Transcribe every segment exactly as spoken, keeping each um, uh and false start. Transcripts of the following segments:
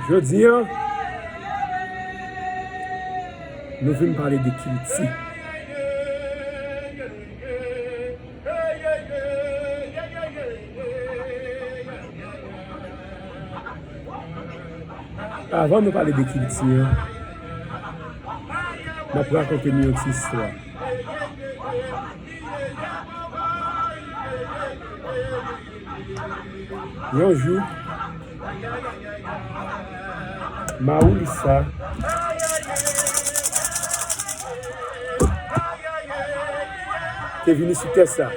Jodi a, nou vin pale de kilti. Avan nou pale de kilti a, m ap rakonte nou yon ti istwa. Yon jou, Maoulissa te vini sou tè sa.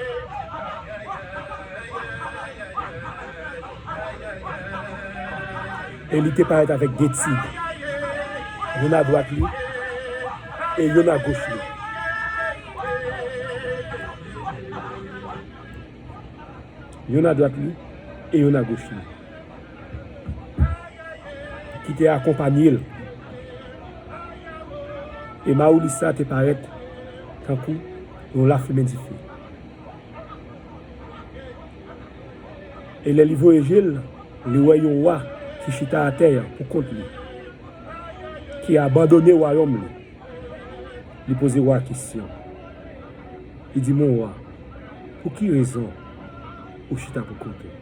E li te parèt avèk de tig. Youn adwat li e youn agoch li. Youn adwat li e youn agoch li. Ki te akonpanye l. E Maoulissa te parèt tankou yon lafimen dife. E lè li voye je l, li wè yon wa ki chita atè a pou kont li, ki abandone wayòm li. Li poze wa a kesyon. Li di, "Mon wa, pou ki rezon ou chita pou kont ou?"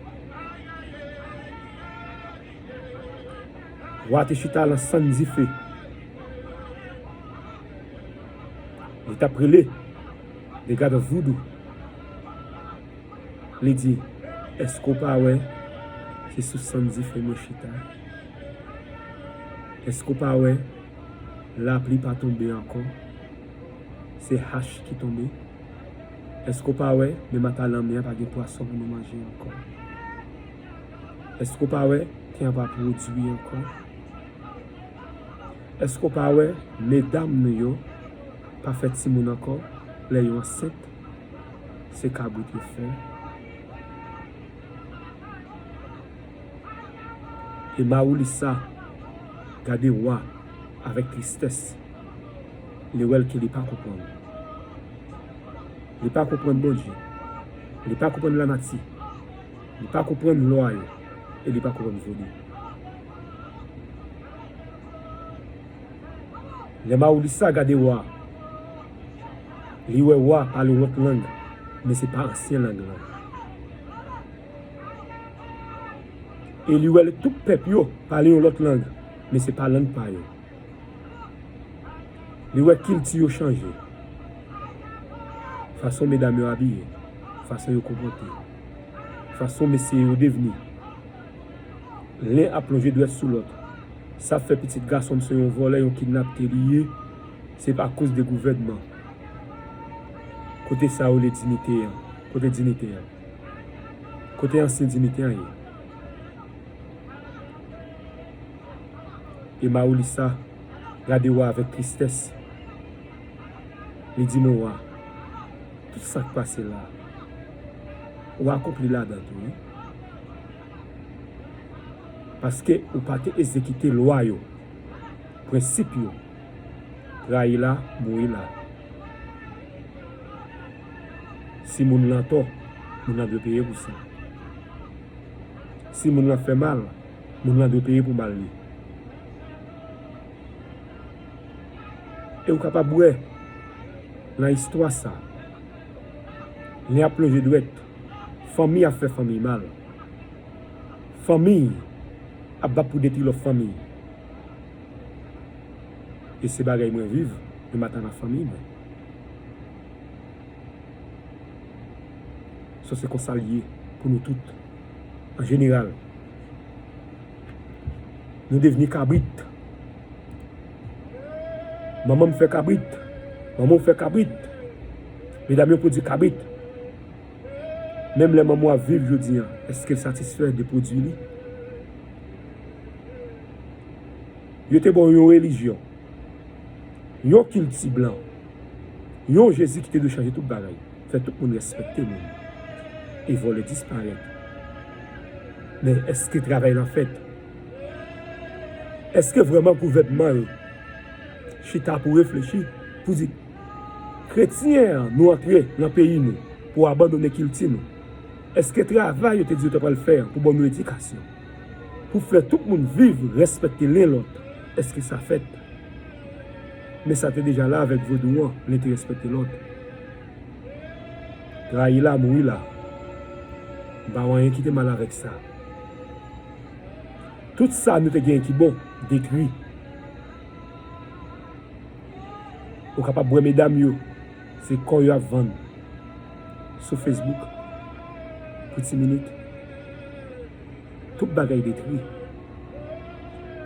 Wa te chita lan sann dife. Li t ap rele de gad voudou. Li di, "Èske w pa wè se sou sann dife mwen chita? Èske w pa wè lapli pa tonbe ankò? Se hach ki tonbe. Èske w pa wè, menm ata lanmè a pa gen pwason pou nou manje ankò? Èske w pa wè, tè an pa pwodui ankò? Èske w pa wè, medam nou yo pa fè timoun ankò, lè yo ansent, se kabrit yo fè?" E Maoulissa gade wa avèk tristès. Li wè l ke li pa konprann. Li pa konprann Bondye. Li pa konprann lanati. Li pa konprann lwa yo. E li pa konprann vodou. Lè Maoulissa gade wa, li wè wa pale yon lòt lang, men se pa ansyen lang lan. E li wè tout pèp yo pale yon lòt lang, men se pa lang pa yo. Li wè kilti yo chanje. Fason medam yo abiye, fason yo konpòte, fason mesye yo devni. Len ap lonje dwèt sou lòt. Sa fè pitit gason m se yon vòlè, yon kidnapte li ye, se pa akoz de gouvènman. Kote sa yo le dinite an? Kote dinite an? Kote ansyen dinite an ye? E Maoulissa gade wa avèk tristès. Li di, "Mon wa, tout sa k pase la, ou akonpli ladan tou, wi. Paske ou pa te egzekite lwa yo, prensip yo. Rayi la, mouri la. Si moun lan tò, moun lan dwe peye pou sa. Si moun lan fè mal, moun lan dwe peye pou mal li." E ou kapab wè nan istwa sa, len ap lonje dwèt, fanmi ap fè fanmi mal. Fanmi ap bat pou detwi lòt fanmi. E se bagay mwen viv, menm ata nan fanmi mwen. So, se konsa l ye pou nou tout, an jeneral. Nou devni kabrit. Manman m fè kabrit. Manman w fè kabrit. Medam yo pwodui kabrit. Menm lè manman w ap viv jodi a, èske l satisfè de pwodui li? Yo te ba w yon relijyon, yon kilti blan, yon Jezi ki te dwe chanje tout bagay, fè tout moun respekte moun, e vòlè disparèt. Men èske travay lan fèt? Èske vrèman gouvènman yo chita pou reflechi, pou di, kretyen an, nou antre nan peyi nou pou abandone kilti nou? Èske travay yo te di yo ta pral fè an pou ban nou edikasyon, Pou fè tout moun viv, respekte len lòt. Èske sa fèt? Men sa te deja la avèk vodou an, len te respekte lòt. Trayi la, mouri la. M pa wè anyen ki te mal avèk sa. Tout sa nou te genyen ki bon, detwi. Ou kapab wè medam yo, se kò yo ap vann sou Facebook pou ti minit. Tout bagay detwi.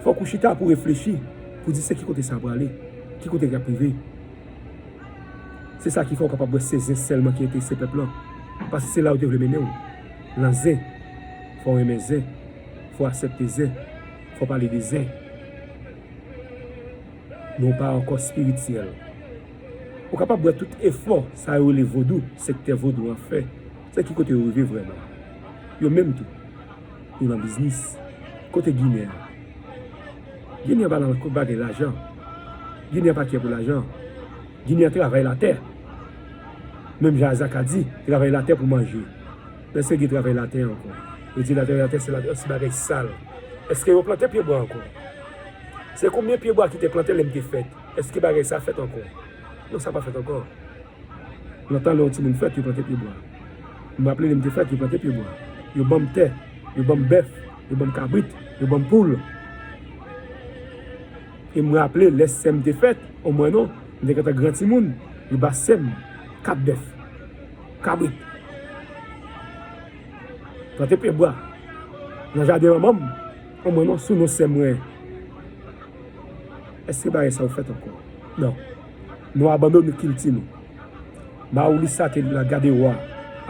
Fòk ou chita pou reflechi, pou di se ki kote sa prale, ki kote k ap rive. Se sa ki fè w kapab wè se zen sèlman ki enterese pèp lan. Paske se la yo te vle mennen w. Nan zen. Fò w renmen zen. Fò w aksepte zen. Fò w pale de zen. Nou pa ankò espirityèl. Ou kapab wè tout efò sa yo rele vodou, sektè vodou an fè. Se ki kote yo rive vrèman? Yo menm tou. Yo nan biznis. Kote Ginen an? Ginen an pa nan kot bagay lajan. Ginen an pa kè pou lajan. Ginen an travay latè. Menm jan Azaka di, travay latè pou manje. Men èske gen travay latè ankò? Yo di travay latè se la, se bagay sal. Èske yo plante pyebwa ankò? Se konbyen pyebwa ki te plante lè m te fèt? Èske bagay sa fèt ankò? Non, sa pa fèt ankò. Lontan lè yon timoun fèt, yo plante pyebwa. M raple lè m te fèt, yo plante pyebwa. Yo ban m tè, yo ban m bèf, yo ban m kabrit, yo ban m poul. E m raple lè sè m te fèt, omwen non, m te gentan gran timoun, yo ba sè m kat bèf, kabrit. Plante pyebwa. Nan jaden manman m, omwen non, sou non sè mwen. Èske bagay sa yo fèt ankò? Non. Nou abandone kilti nou. Mawoulisa te la gade wa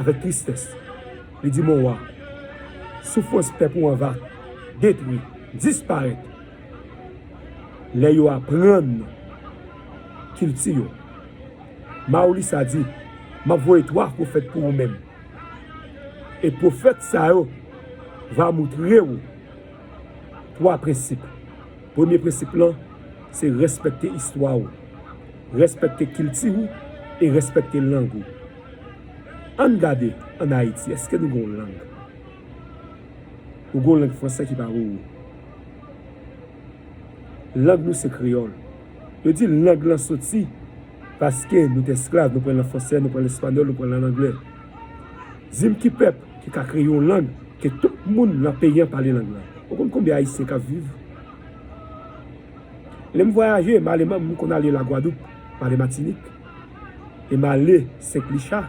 avèk tristès. Li di, mon wa, soufrans pèp ou an va detwi, disparèt. Lè yo aprann kilti yo. Mawoulisa di, m ap voye twa pwofèt pou ou menm. E pwofèt sa yo va moutre w twa prensip. Premye prensip lan, se respekte istwa w, respekte kilti w e respekte lang ou. Ann gade, ann Ayiti, èske nou gen yon lang? Ou gen yon lang fransè ki pa pou ou. Lang nou se kreyòl. Yo di lang lan soti paske nou te esklav, nou pran l nan fransè, nou pran l nan espanyòl, nou pran l nan anglè. Di m ki pèp ki ka kreye yon lang ke tout moun nan peyi an pale lang lan. Ou konn konbyen Ayisyen k ap viv? Lè m vwayaje, m ale, m konn ale Lagwadoup, m ale Matinik, e m ale Senk Licha,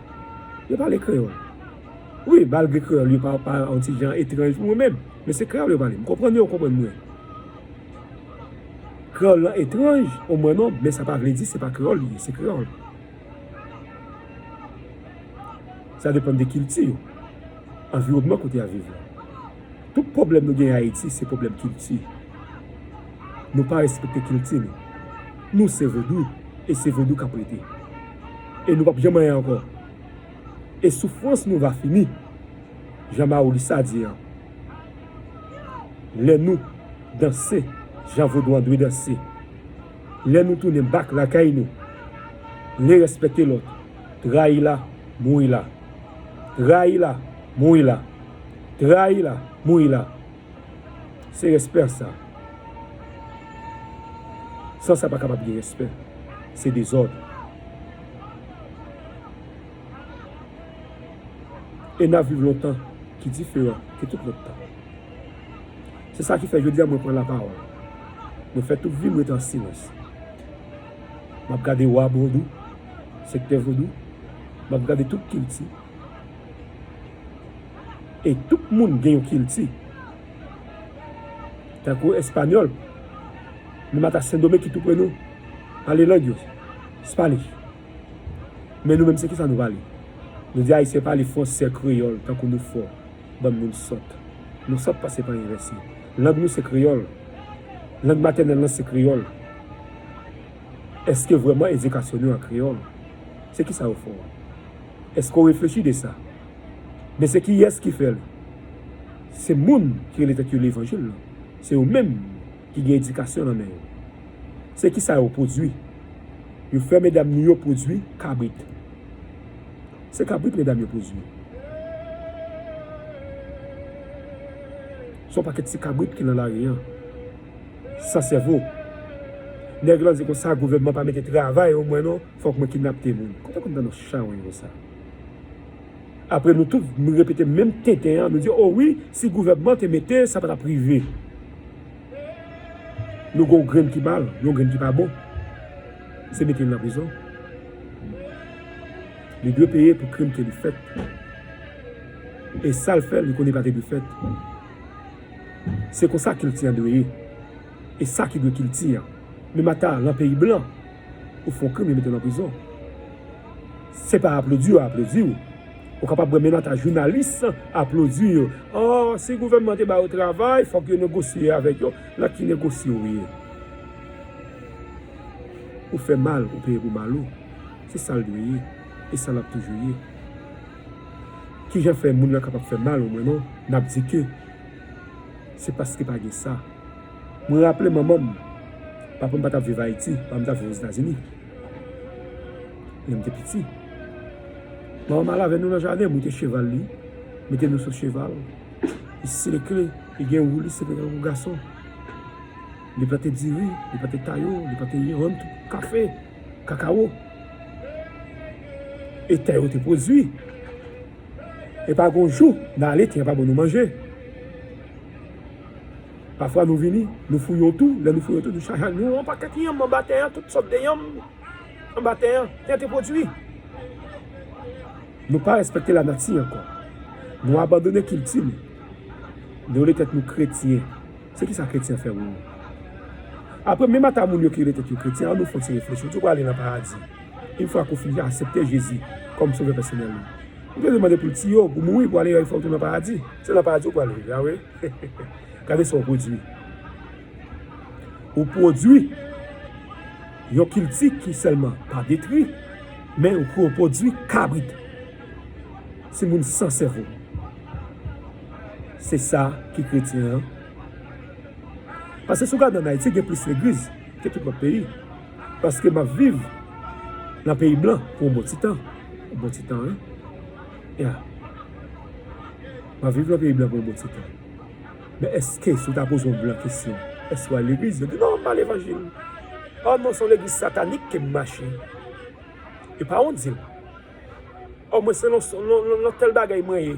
yo pale kreyòl. Wi, malgre kreyòl yo pa, pa yon ti jan etranj pou mwen menm, men se kreyòl yo pale. M konprann yo, yo konprann mwen. Kreyòl lan etranj, omwen non, men sa pa vle di se pa kreyòl li ye, se kreyòl. Sa depann de kilti yo, anviwònman kote y ap viv la. Tout pwoblèm nou genyen Ayiti, se pwoblèm kilti. Nou pa respekte kilti nou. Nou se vodou, e se vodou k ap rete. E nou p ap janm anyen ankò. E soufrans nou va fini. Jan Mawoulisa di an. Lè nou danse jan vodou an dwe danse. Lè nou tounen bak lakay nou. Lè respekte lòt. Trayi la, mouri la. Trayi la, mouri la. Trayi la, mouri la. Se respè sa. San sa pa kapab gen respè. Se dezòd. E n ap viv lontan ki diferan ke tout lòt tan. Se sa ki fè jodi a mwen pran lapawòl. Mwen fè tout vi m rete an silans. M ap gade wa vodou, sektè vodou, m ap gade tout kilti. E tout moun gen yon kilti. Tankou espanyòl, menm ata Sendomeng ki tou pre nou, pale lang yo, Spanish. Men nou menm se kisa nou pale? Nou di Ayisyen pale fransè, kreyòl, tankou nou fò. Bann moun sòt. Nou sòt pase pa envèse. Lang nou se kreyòl. Lang matènèl lan se kreyòl. Èske vrèman edikasyon nou an kreyòl? Se kisa yo fè w? Èske w reflechi de sa? Men se kiyès ki fè l? Se moun ki rele tèt yo levanjil lan. Se yo menm ki gen edikasyon nan men yo. Se kisa yo pwodui? Yo fè medam nou yo pwodui kabrit. Se kabrit medam yo pwodui. Se yon pakèt ti kabrit ki nan lari an. San sèvo. Nèg lan di konsa, gouvènman pa mete travay, omwen non, fòk mwen kidnapte moun. Kote konn tande yon chawony konsa? Apre nou tout, nou repete menm tenten an, nou di, o wi, si gouvènman te mete, sa pa t ap rive. Nou gen yon grenn ki mal, yon grenn ki pa bon. Se mete l nan prizon. Li dwe peye pou krim ke li fèt. E sa l fè, li konnen pa te dwe fèt. Se konsa kilti an dwe ye. E sa ki dwe kilti an. Men mata, nan peyi blan, ou fè yon krim, yo mete w nan prizon. Se pa aplodi yo aplodi w. Ou kapab wè men mata jounalis aplodi yo. O, si gouvènman te ba yo travay, fòk yo negosye avèk yo. Nan ki negosye ou ye? Ou fè mal, ou peye pou mal ou. Se sa l dwe ye. E sa l ap toujou ye. Kijan fè moun nan kapab fè mal omwen non? N ap di ke se paske pa gen sa. Mwen raple manman m, papa m pa t ap viv Ayiti, papa m t ap viv Ozetazini. Lè m te piti. Manman m al avè nou nan jaden, moute cheval li, mete nou sou cheval. Li sele kle, li gen wou, li sele tankou gason. Li plante diri, li plante tayo, li plante yann, kafe, kakawo. E tè yo te pwodui. E pa gon jou, n ale, tè a pa ban nou manje. Pafwa nou vini, nou fouye yon tou, lè nou fouye yon tou, nou chache, nou yon pakèt yanm anba tè a, tout sòt de yanm anba tè a, tè a te pwodui. Nou pa respekte lanati ankò. Nou abandone kilti nou. Nou rele tèt nou kretyen. Se kisa kretyen fè pou nou? Apre, menm ata moun yo ki rele tèt yo kretyen, ann nou fè yon ti reflechi. Ou di w prale nan paradi. Yon fwa ke w fin aksepte Jezi kòm sovè pèsonèl ou. Ou bezwen mande pou l tiye w, pou w mouri, pou w ale fè w tou nan paradi. Se nan paradi w pral viv la, wi. Gade sa w pwodui. Ou pwodui yon kilti ki sèlman pa detri, men ou pwodui kabrit. Timoun san sèvo. Se sa ki kretyen an. Paske si w gade ann Ayiti, gen plis legliz ke tout lòt peyi. Paske m ap viv nan peyi blan pou yon bon ti tan. Yon bon ti tan, wi. Ya. M ap viv nan peyi blan pou yon bon ti tan. Men èske si w ta poze yon blan kesyon, èske w al legliz? Yo di, non, m pa levanjil. O non, se yon legliz satanik ke m mache. Yo pa wont di l. O mwen se yon, yon, yon, yon tèl bagay mwen ye.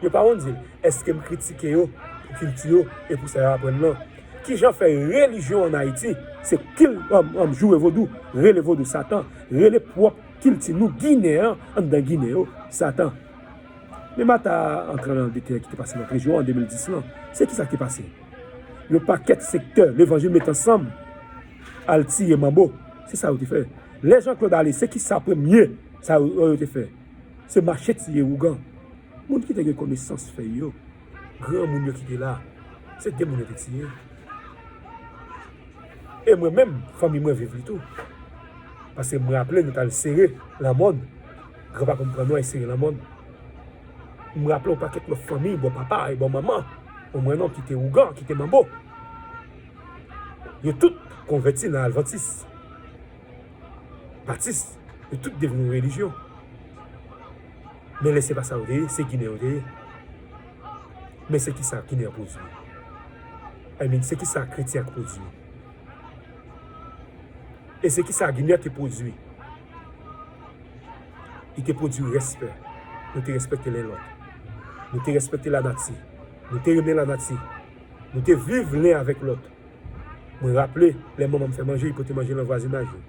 Yo pa wont di l. Èske m kritike yo pou kilti yo e pou sa yo aprann lan? Kijan fè relijyon ann Ayiti, se kil, um, um, joure vodou, rele vodou Satan, rele pwòp kilti nou, Ginen an, anndan Ginen yo, Satan. Men m ata antre nan detay ki te pase nan rejyon an de mil dis lan. Se kisa ki te pase? Yon pakèt sektè levanjil met ansanm al tiye manbo. Se sa yo te fè. Lè Jean Claude ale, se kisa premye sa yo, yo te fè? Se mache tiye ougan. Moun ki te gen konesans fèy yo, granmoun yo ki te la, se de moun yo te tiye. E mwen menm, fanmi mwen viv li tou. Paske m raple nou t al sere Lanmòn. Granpapa m pran nou al sere Lanmòn. M raple yon pakèt lòt fanmi, bò papa e bò manman, omwen non, ki te ougan, ki te manbo. Yo tout konvèti nan advantis, batis, yo tout devni yon relijyon. Men lè se pa sa yo te ye, se Ginen yo te ye. Men se kisa Ginen an pwodui? I mean, se kisa kretyen an pwodui? E se kisa Ginen an te pwodui? Li te pwodui respè. Nou te respekte len lòt. Nou te respekte lanati. Nou te renmen lanati. Nou te viv len avèk lòt. Mwen raple, lè manman m fè manje, li pote manje nan vwazinaj yo.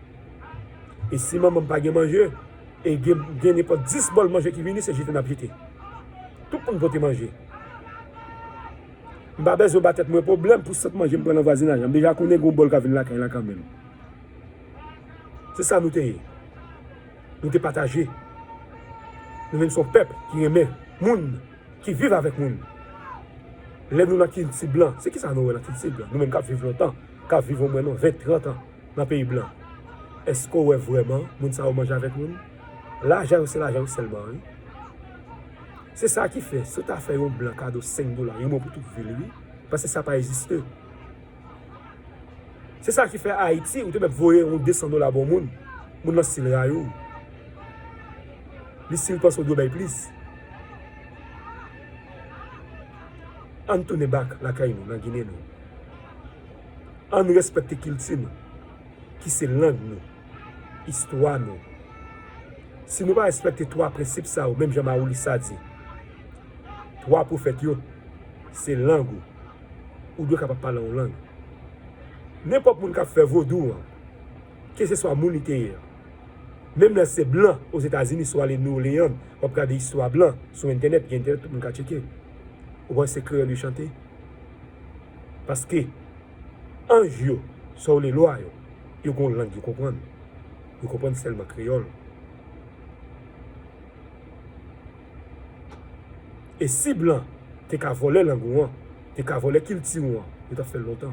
E si manman m pa gen manje, e gen, gen nenpòt dis bòl manje ki vini, se jete n ap jete. Tout moun pote manje. M pa bezwen ba tèt mwen pwoblèm pou sòt manje m pran nan vwazinaj lan. M deja konnen gen yon bòl k ap vin lakay la kanmenm. Se sa nou te ye. Nou te pataje. Nou menm se yon pèp ki renmen moun, ki viv avèk moun. Lè nou nan kilti blan, se kisa nou wè nan kilti blan? Nou menm k ap viv lontan, k ap viv omwen non ven, trant an nan peyi blan. Èske w wè vrèman moun sa yo manje avèk moun? Lajan yo se lajan yo sèlman, wi. Se sa ki fè, si w ta fè yon blan kado senk dola, yon mò pou tout vi l, wi. Paske sa pa egziste. Se sa ki fè Ayiti, ou te mèt voye yon de san dola ba yon moun, moun nan si l rayi w. Li si l panse w dwe bay plis. Ann tounen bak lakay nou, nan Ginen nou. Ann respekte kilti nou, ki se lang nou, istwa nou. Si nou pa respekte twa prensip sa yo, menm jan Mauli Sa di, twa pwofèt yo, se lang ou. Ou dwe kapab pale yon lang. Nenpòt moun k ap fè vodou an, keseswa moun li te ye a, menm lè se blan Ozetazini, si w ale New Orleans, w ap gade istwa blan sou entènèt, gen entènèt, tout moun ka tcheke. Ou wè se kreyòl yo chante. Paske anj yo, sa w rele lwa yo, yo gen yon lang yo konprann. Yo konprann sèlman kreyòl. E si blan te ka vòlè lang ou an, te ka vòlè kilti ou an, yo t ap fè l lontan.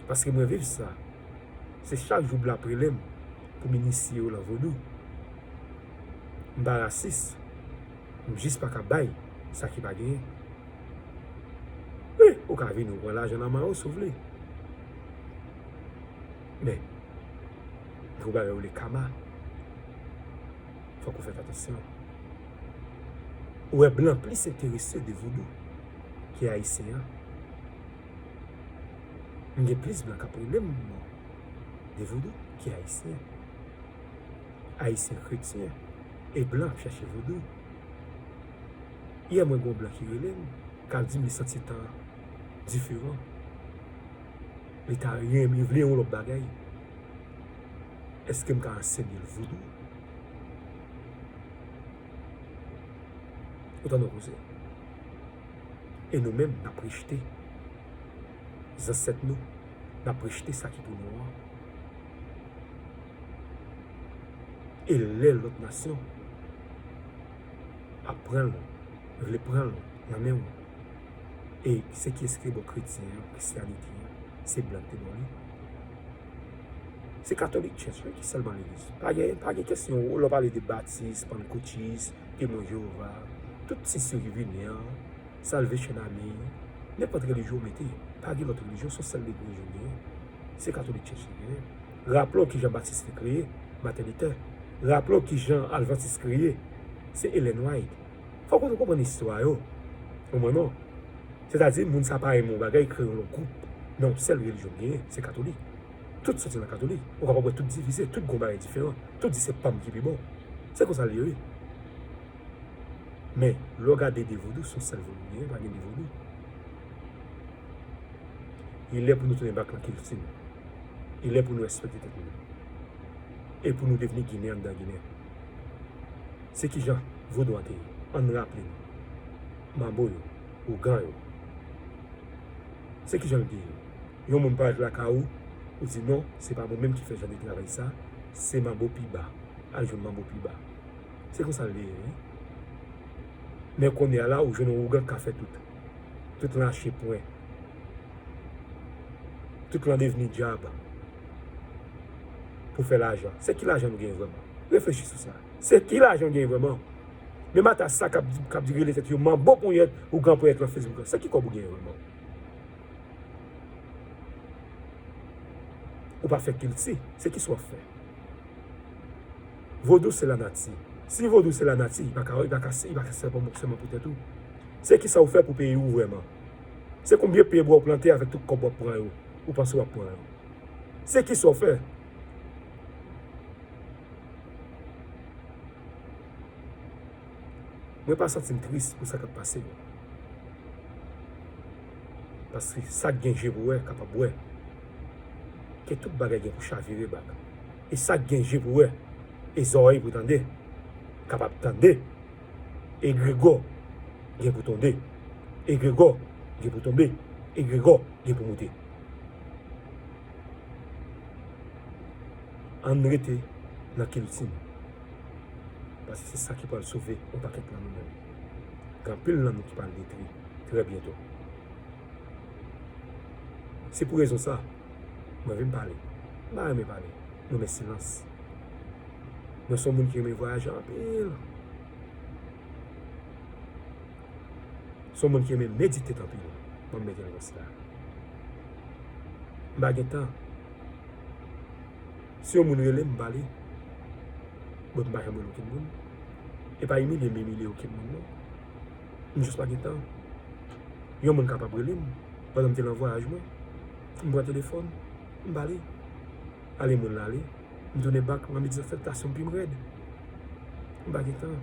Paske mwen viv sa. Se chak jou blan ap rele m pou m inisye yo nan vodou. M pa rasis. M jis pa ka bay sa ki pa genyen. Wi, ou ka vini, ou pran lajan nan men yo si w vle. Men, gen yon bagay yo rele kama. Fòk ou fè atansyon. Ou wè blan plis enterese de vodou ke ayisyen an. M gen plis blan k ap rele m de vodou ke ayisyen. Ayisyen kretyen e blan ap chache vodou. Yè mwen gen yon blan ki rele m, k ap di m li santi tan an diferan. Li ta renmen, li vle yon lòt bagay. Èske m ka ansenye l vodou? Ou tande yon koze? E nou menm, n ap rejte zansèt nou, n ap rejte sa ki pou nou an. E lè lòt nasyon ap pran l, vle pran l nan men w, e se kiyès ki te ba w kretyen an, Christianity an? Se blan ki te ba w li. Se Catholic Church wi ki sèlman legliz. Pa gen, pa gen kesyon lè w pale de batis, pannkotis, temwen Jewova, tout ti seri vini an, Salvation Army, nenpòt relijyon w mete, pa gen lòt relijyon, se yon sèl relijyon w genyen, se Catholic Church li genyen. Raple w kijan Batis te kreye, Martin Luther. Raple w kijan Advantis kreye, se Ellen White. Fòk nou konprann istwa yo. Ou konprann non? Sètadi, moun sa pa renmen yon bagay, kreye yon lòt gwoup. Men yon sèl relijyon w genyen, se Katolik. Tout soti nan Katolik. Ou kapab wè tout divize, tout gen yon bagay diferan. Tout di se pa m ki pi bon. Se konsa l ye wi. Men, lè w gade de vodou, se yon sèl vodou genyen, pa gen de vodou. Li lè pou nou tounen bak nan kilti nou. Li lè pou nou respekte tèt nou. E pou nou devni Ginen anndan Ginen. Se kijan vodou an te ye? Ann raple nou. Manbo yo, ougan yo. Se kijan l te ye? Yon moun parèt lakay ou, ou di non, se pa mwen menm ki fè jan de travay sa, se manbo pi ba. Al jwenn manbo pi ba. Se konsa l te ye, wi. Men kounye a la, ou jwenn yon ougan k ka fè tout. Tout lan achte pwen. Tout lan devni dyab. Pou fè lajan. Se ki lajan nou genyen vrèman? Reflechi sou sa. Se ki lajan nou genyen vrèman? Menm ata sa k ap di, k ap di rele tèt yo manbo ponyèt, ougan ponyèt lan Facebook lan. Se ki kòb ou genyen vrèman? Ou pa fè kilti, se kisa w ap fè? Vodou se lanati. Si vodou se lanati, li pa ka, li pa ka, li pa ka sèlman, sèlman pou tèt ou. Se kisa w fè pou peyi w vrèman? Se konbyen pyebwa w plante avèk tout kòb w ap pran yo, ou panse w ap pran yo? Se kisa w fè? Mwen pa santi m tris pou sa k ap pase yo. Paske sa k gen je pou wè, kapab wè. Ke tout bagay gen pou chavire bak. E sa k gen je pou wè, e zòrèy pou tande, kapab tande. Egregò gen pou tonbe. Egregò gen pou tonbe. Egregò gen pou moute. Ann rete nan kilti nou. Paske se sa ki pral sove yon pakèt nan nou menm. Gen anpil nan nou ki pral detwi trè byento. Se pou rezon sa, mwen vin pale. M pa renmen pale. Mwen renmen silans. Mwen se yon moun ki renmen vwayaje anpil. Se yon moun ki renmen medite anpil. Mwen mete l konsa. M pa gen tan. Si yon moun rele m, m pale. Bon, m pa janm rele okenn moun. E pa imilye m imilye okenn moun, non. M jis pa gen tan. Yon moun kapab rele m pandan m te nan vwayaj mwen. M pran telefòn, m pale. Ale moun la ale. M tounen back, m annik di sa fè tansyon m pi m rèd. M pa gen tan.